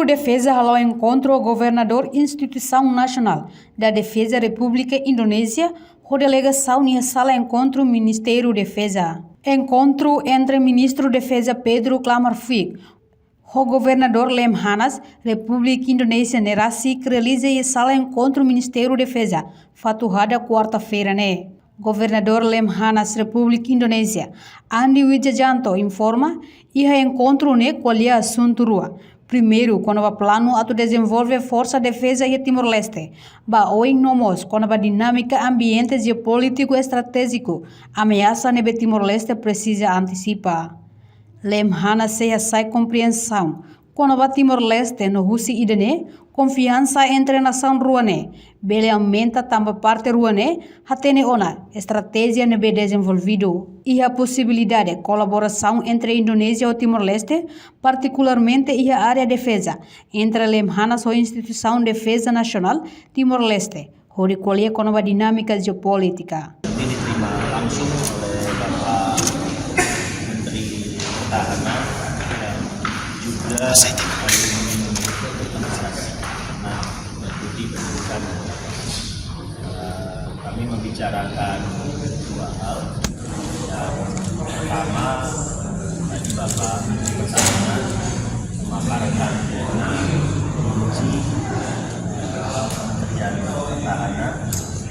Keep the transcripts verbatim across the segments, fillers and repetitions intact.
Defeza halo enkontru ho Governadór Instituisaun Nasionál da Defeza Repúblika Indonézia, ho delegasaun iha sala enkontru Ministériu Defeza. Enkontru entre Ministru Defeza Pedro Klamar Fuik ho Governadór Lemhanas, Repúblika Indonézia ne'e rasik realiza iha sala enkontru Ministériu Defeza, Fatuhada, kuarta-feira ne'e. Governadór Lemhanas, Repúblika Indonézia, Andi Wijayanto informa, iha enkontru ne'e ko'alia asuntu rua. Primeiru, kona-ba planu atu dezenvolve forsa defeza iha Timor-Leste. Ba oin no mós kona-ba dinámika ambiente jeopolítiku estratéjiku, ameasa ne'ebé Timor-Leste presiza antisipa. Lemhanas sei hasai kompriensaun kona-ba Timor-Leste no husi ida-ne'e, konfiansa entre nasaun rua ne'e bele aumenta tanba parte rua ne'e hatene ona estratéjia ne'ebé dezenvolvidu. Iha posibilidade kolaborasaun entre Indonézia ho Timor-Leste, partikularmente iha área defeza, entre Lemhanas ho Instituisaun Defeza Nasionál Timor-Leste, hodi ko'alia kona-ba dinámika jeopolítika. Ini diterima langsung oleh Bapak Menteri Pertahanan dan juga alumni Universitas Ternate, Deputi Pendidikan. Eh, kami membicarakan dua hal. Yang pertama, tadi Bapak Menteri Pertahanan memaparkan mengenai kunci, eh, Kementerian Pertahanan,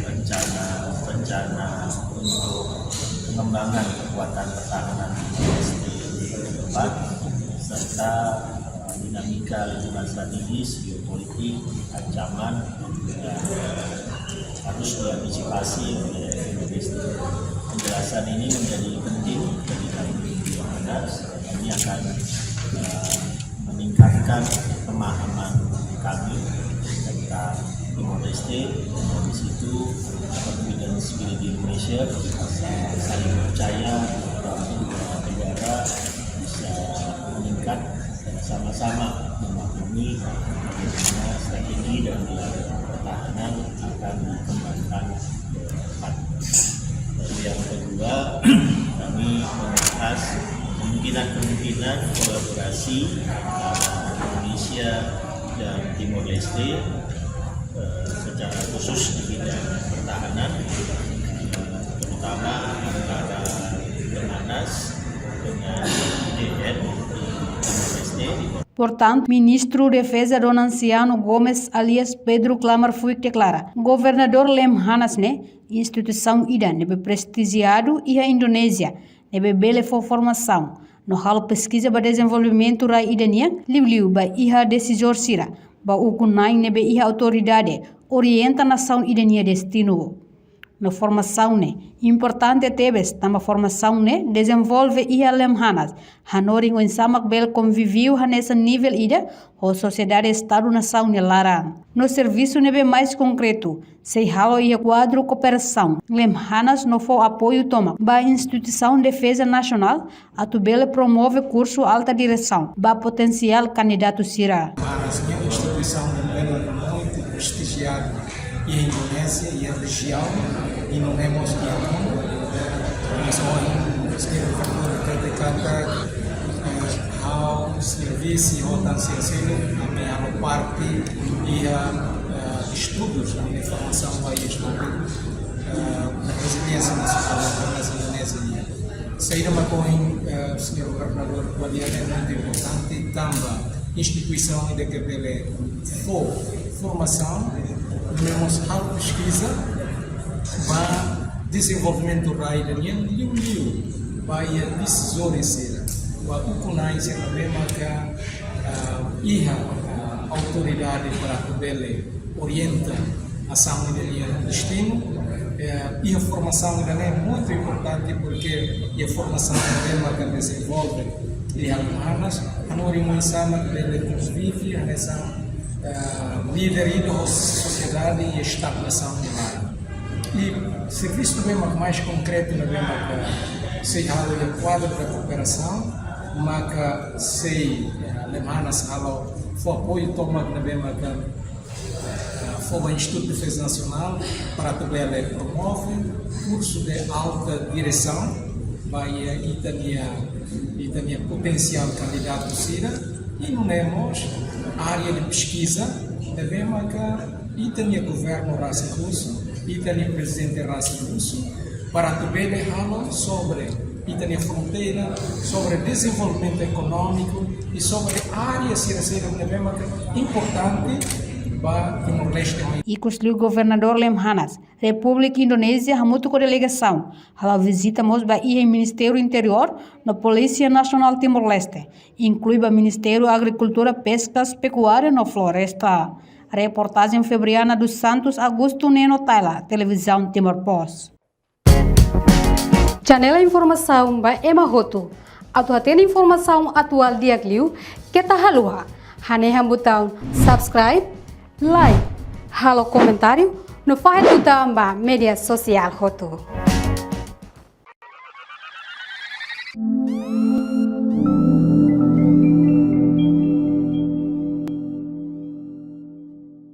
rencana, rencana untuk pengembangan kekuatan pertahanan Timor Leste ke depan, serta, eh, dinamika lingkungan strategis, geopolitik, ancaman, dan harus diantisipasi oleh Timor Leste. Penjelasan ini menjadi penting bagi kami di Lemhanas. Kami akan, eh, meningkatkan pemahaman kami tentang Timor Leste. Dari situ, kepemimpinan civil di Indonesia bisa saling percaya, kedua negara bisa meningkat dan sama-sama memahami bagaimana strategi dan wilayah pertahanan akan dikembangkan ke depan. Lalu yang kedua, kami membahas kemungkinan-kemungkinan kolaborasi antara Indonesia dan Timor Leste, eh, secara khusus di bidang pertahanan, eh, terutama antara Lemhanas dengan I D N di Timor Leste. Portantu, Ministru Defeza Dona Anciano Gomes alias Pedro Klamar Fuik deklara, Governadór Lemhanas ne'e instituisaun ida ne'ebé prestijiadu iha Indonézia, ne'ebé bele fó formasaun no halo peskiza ba dezenvolvimentu rai ida nian, liuliu ba iha desizór sira, ba ukun-na'in ne'ebé iha autoridade orienta nasaun ida nia destinu. No formasaun ne'e importante tebes, tanba formasaun ne'e dezenvolve iha Lemhanas, hanorin oinsá mak bele konviviu hanesan nivel ida ho sosiedade Estadu nasaun nia laran. No servisu ne'ebé mais konkretu sei halo iha kuadru kooperasaun. Lemhanas no fó apoiu tomak ba Instituisaun Defeza Nasionál atu bele promove kursu alta diresaun ba potensiál kandidatu sira. Lemhanas ne'e instituisaun ne'ebé muitu prestijiadu iha Indonézia, iha rejiaun, i no mós iha mundu. Mas ohin, señór governadór, kata-kata, eh, ha'u servisu ho tan sensível, ami halo parte iha, eh, estudus, ami formasaun ba iha estudu, eh, da reziliénsia nasionál, da Indonézia nian. Saida mak ohin, eh, señór governadór ko'alia ne'e muitu importante, tanba instituisaun ida ke bele fó formasaun, no mós halo peskiza ba dezenvolvimentu rai ida nian, liuliu ba iha desizór sira, ba ukun-na'in sira ne'ebé maka, ah, iha, ah, autoridade para atu bele orienta nasaun ida nia destinu. Eh, iha formasaun ida-ne'e muitu importante, porque iha formasaun ne'ebé maka dezenvolve iha Lemhanas, hanorin oinsá mak bele konvive hanesan, eh, líder ida ho sosiedade i Estadu nasaun nia laran. I servisu ne'ebé mak mais konkretu ne'ebé maka sei halo iha kuadru da kooperasaun, maka sei, eh, Lemhanas halo fó apoiu tomak ne'ebé maka, eh, fó ba Instituto de Defesa Nacional para atu bele promove kursu de alta diresaun ba iha ita-nia, ita-nia potensiál kandidatu sira, I nune'e mós área de peskiza, ne'ebé maka ita-nia governu rasik husu, ita-nia prezidente rasik husu, para atu bele halo sobre ita-nia fronteira, sobre dezenvolvimentu ekonómiku i sobre área sira-sira ne'ebé maka importante ba Timor-Leste. Ikus liu Governadór Lemhanas, Repúblika Indonézia hamutuk ho delegasaun hala'o vizita mós ba iha Ministériu Interiór no Polísia Nasionál Timor-Leste, inklui ba Ministériu Agrikultura, Peskas, Pekuária no Floresta. Reportajen Febriana dos Santos, Augusto Neno Taila, Televizaun Timor Post. Janela informasaun ba ema hotu. Atu hatene informasaun atuál di'ak liu, keta haluha hanehan butaun subscribe, like, halo komentáriu no fahe tutan ba média sosiál hotu.